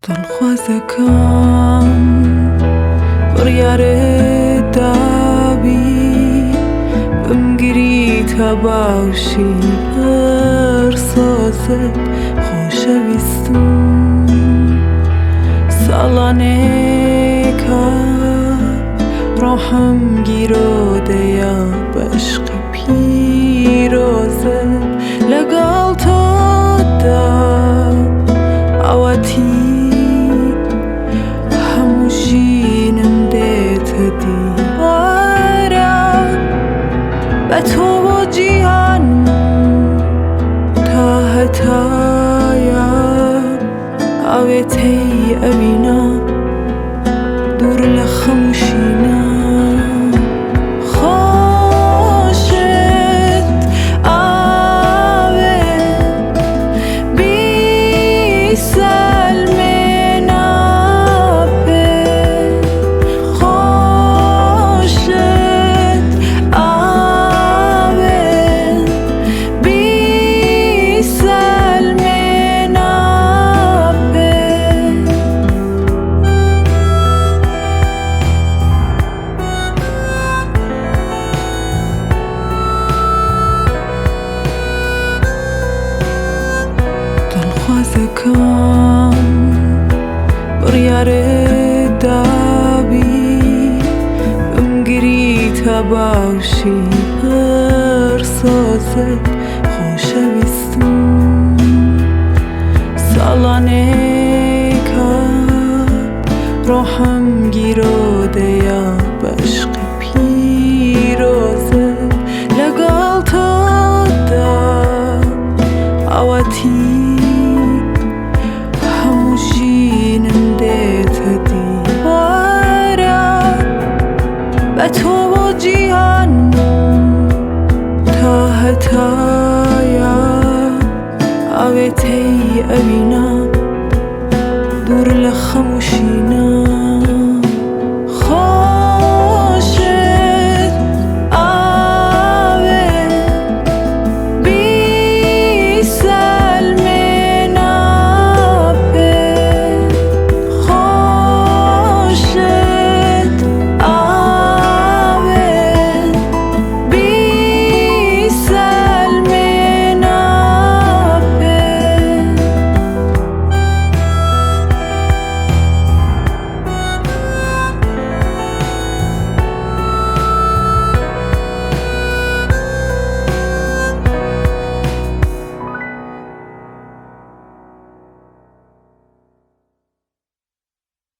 دڵخوازەکەم بڕیارت دابی بمگریتە باوشی پڕ سۆزت خۆشەویستم ساڵانێکە ڕۆحم گیرۆدەیە بە عشقی پیرۆزت لەگەڵ تۆدا ئاواتی هەموو ژینم دێتە دی وەرە بە تۆ بۆ جیهان تا هەتایە ئاوێتەی ئەوینە دوور لە خەم و شینە خۆشت ئاوێ بیسەلمێنە پێ خۆشت ئاوێ بیسەلمێنە پێ. دڵخوازەکەم بڕیارت دابی بمگریتە باوشی پڕ سۆزت خۆشەویستم ساڵانێکە ڕۆحم گیرۆدەیە بە عشقی پیرۆزت لەگەڵ تۆدا ئاواتی هەموو ژینم دێتە دی وەرە بە تۆ بۆ جیهان تا هەتایە ئاوێتەی ئەوینە دوور لە خەم و شینە.